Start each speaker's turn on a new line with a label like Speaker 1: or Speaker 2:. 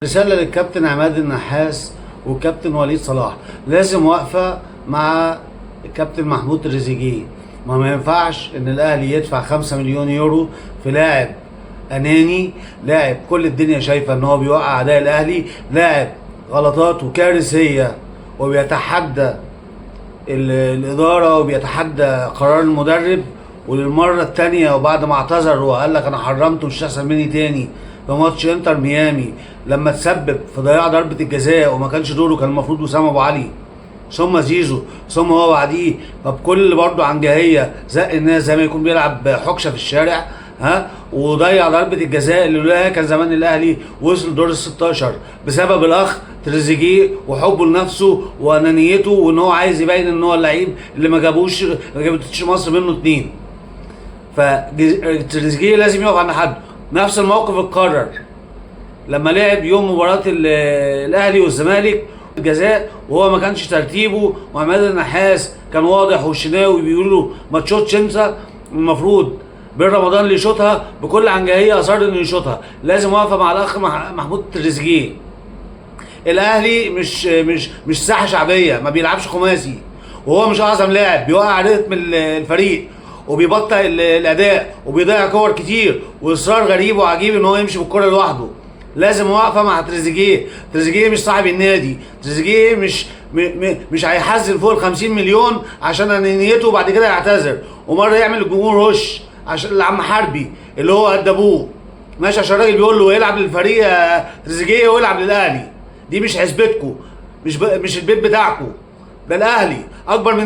Speaker 1: رسالة للكابتن عماد النحاس والكابتن وليد صلاح، لازم وقفة مع الكابتن محمود تريزيجيه. ما ينفعش ان الاهلي يدفع 5 مليون يورو في لاعب اناني، لاعب كل الدنيا شايفة ان هو بيوقع اعداء الاهلي، لاعب غلطاته كارثية وبيتحدى الادارة وبيتحدى قرار المدرب. وللمره الثانية وبعد ما اعتذر وقال لك انا حرمته مش هيحصل مني تاني في ماتش انتر ميامي لما تسبب في ضياع ضربه الجزاء وما كانش دوره، كان المفروض وسام ابو علي ثم زيزو ثم هو بعديه. فبكل برضه عنجهيه زق الناس زي ما يكون بيلعب حكشه في الشارع، ها، وضيع ضربه الجزاء اللي لولاها كان زمان الاهلي وصل دور ال 16 بسبب الاخ تريزيجيه وحبه لنفسه وانانيته وان هو عايز يبين ان هو اللعيب اللي ما جابتش مصر منه 2. فتريزيجيه لازم يقف عند حد. نفس الموقف اتكرر لما لعب يوم مباراة الاهلي والزمالك الجزاء وهو ما كانش ترتيبه، وعماد النحاس كان واضح والشناوي بيقولوا ما تشوتش انت، المفروض بن رمضان اللي يشوطها، بكل عنجهيه اصر انه يشوطها. لازم واقفة مع الاخ محمود تريزيجيه. الاهلي مش ساحة شعبية، ما بيلعبش خماسي، وهو مش اعظم لاعب، بيوقع رتم الفريق وبيبطئ الاداء وبيضيع كور كتير، واصرار غريب وعجيب ان هو يمشي بالكرة لوحده. لازم واقفة مع تريزيجيه. تريزيجيه مش صاحب النادي، تريزيجيه مش هيحزن فوق ال 50 مليون عشان انانيته وبعد كده يعتذر، ومرة يعمل الجمهور هش عشان العم حربي اللي هو قد ابوه، ماشي، عشان الراجل بيقول له العب للفريق يا تريزيجيه ويلعب للاهلي. دي مش حسبتكم، مش البيت بتاعكم، ده الاهلي اكبر من